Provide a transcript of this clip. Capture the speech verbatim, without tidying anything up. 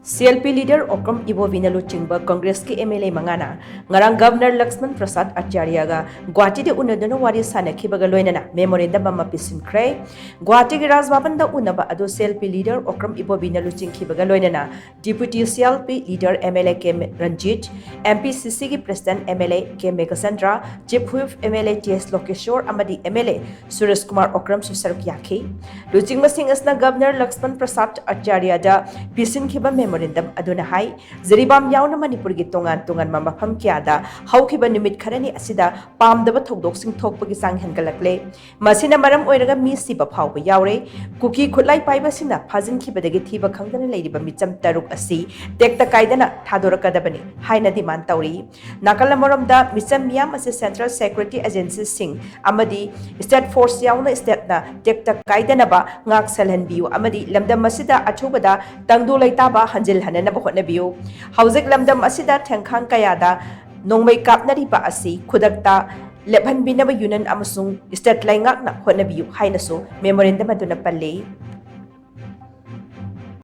CLP leader Okram Ibobi ꯅ ꯂꯨꯆꯤꯡꯕ ꯀꯪꯒ꯭ꯔꯦꯁꯀꯤ MLA ꯃꯉꯥꯅ ꯉꯔꯥꯡ Governor ꯂꯛꯁꯃꯟ ꯄ꯭ꯔꯁꯥꯗ ꯑꯆꯥꯔꯌꯥꯒ ꯒꯨꯋꯥꯍꯥꯇꯤꯗ ꯎꯅꯗꯨꯅ ꯋꯥꯔꯤ ꯁꯥꯅꯈꯤꯕꯒ ꯂꯣꯏꯅꯅ memorandum ꯑꯃ ꯄꯤꯁꯤꯟꯈ꯭ꯔꯦ꯫ ꯒꯨꯋꯥꯍꯥꯇꯤꯒꯤ ꯔꯥꯖ ꯚꯕꯟꯗ ꯎꯅꯕ ꯑꯗꯨ CLP leader Okram Ibobi ꯅ ꯂꯨꯆꯤꯡꯈꯤꯕꯒ ꯂꯣꯏꯅꯅ Deputy CLP leader MLA ꯀꯦ ꯔꯟꯖꯤꯠ, MPCC ꯒꯤ President MLA ꯀꯦ Meghachandra, Chief Whip MLA T ꯑꯦꯁ ꯂꯣꯀꯦꯁꯣꯔ ꯑꯃꯗꯤ MLA ꯁꯨꯔꯦꯁ ꯀꯨꯃꯥꯔ ꯑꯣꯀ꯭ꯔꯝꯁꯨ ꯁꯔꯨꯛ ꯌꯥꯈꯤ꯫ ꯂꯨꯆꯤꯡꯕꯁꯤꯡ ꯑꯁꯤꯅ Governor ꯂꯛꯁꯃꯟ ꯄ꯭ꯔꯁꯥꯗ ꯑꯆꯥꯔꯌꯥꯗ ꯄꯤꯁꯤꯟꯈꯤꯕ memorandum ꯑꯗꯨꯅ ꯍꯥꯏ, ꯖꯤꯔꯤꯕꯥꯝ ꯌꯥꯎꯅ ꯃꯅꯤꯄꯨꯔꯒꯤ ꯇꯣꯉꯥꯟ ꯇꯣꯉꯥꯟꯕ ꯃꯐꯝ ꯀꯌꯥꯗ ꯍꯧꯈꯤꯕ ꯅꯨꯃꯤꯠ ꯈꯔꯅꯤ ꯑꯁꯤꯗ ꯄꯥꯝꯗꯕ ꯊꯧꯗꯣꯛꯁꯤꯡ ꯊꯣꯛꯄꯒꯤ ꯆꯥꯡ ꯍꯦꯟꯒꯠꯂꯛꯂꯦ꯫ ꯃꯁꯤꯅ ꯃꯔꯝ ꯑꯣꯏꯔꯒ ꯃꯤ ꯁꯤꯕ ꯐꯥꯎꯕ ꯌꯥꯎꯔꯦ꯫ ꯀꯨꯀꯤ ꯈꯨꯠꯂꯥꯏ ꯄꯥꯏꯕꯁꯤꯡꯅ ꯐꯥꯖꯤꯟꯈꯤꯕꯗꯒꯤ ꯊꯤꯕ ꯈꯪꯗꯅ ꯂꯩꯔꯤꯕ ꯃꯤꯆꯝ ꯇꯔꯨꯛ ꯑꯁꯤ ꯇꯦꯛꯇ ꯀꯥꯏꯗꯅ ꯊꯥꯗꯣꯔꯛꯀꯗꯕꯅꯤ ꯍꯥꯏꯅ demand ꯇꯧꯔꯤ꯫ ꯅꯥꯀꯜ ꯑꯃꯔꯣꯝꯗ, ꯃꯤꯆꯝ ꯃꯤꯌꯥꯝ ꯑꯁꯤ central security agency ꯁꯤꯡ ꯑꯃꯗꯤ state force ꯌꯥꯎꯅ state ꯅ ꯇꯦꯛꯇ ꯀꯥꯏꯗꯅꯕ ꯉꯥꯛ ꯁꯦꯜꯍꯟꯕꯤꯌꯨ ꯑꯃꯗꯤ ꯂꯝꯗꯝ ꯑꯁꯤꯗ ꯑꯊꯨꯕꯗ ꯇꯪꯗꯨ ꯂꯩꯇꯥꯕ ꯍꯟꯖꯤꯜꯍꯟꯅꯅꯕ ꯍꯣꯠꯅꯕꯤꯌꯨ꯫ ꯍꯧꯖꯤꯛ ꯂꯝꯗꯝ ꯑꯁꯤꯗ ꯊꯦꯡꯈꯥꯡ ꯀꯌꯥꯗ ꯅꯣꯡꯃꯩ ꯀꯥꯞꯅꯔꯤꯕ ꯑꯁꯤ ꯈꯨꯗꯛꯇ ꯂꯦꯞꯍꯟꯕꯤꯅꯕ union ꯑꯃꯁꯨꯡ state ꯂꯩꯉꯥꯛꯅ ꯍꯣꯠꯅꯕꯤꯌꯨ ꯍꯥꯏꯅꯁꯨ memorandum ꯑꯗꯨꯅ ꯄꯜꯂꯤ꯫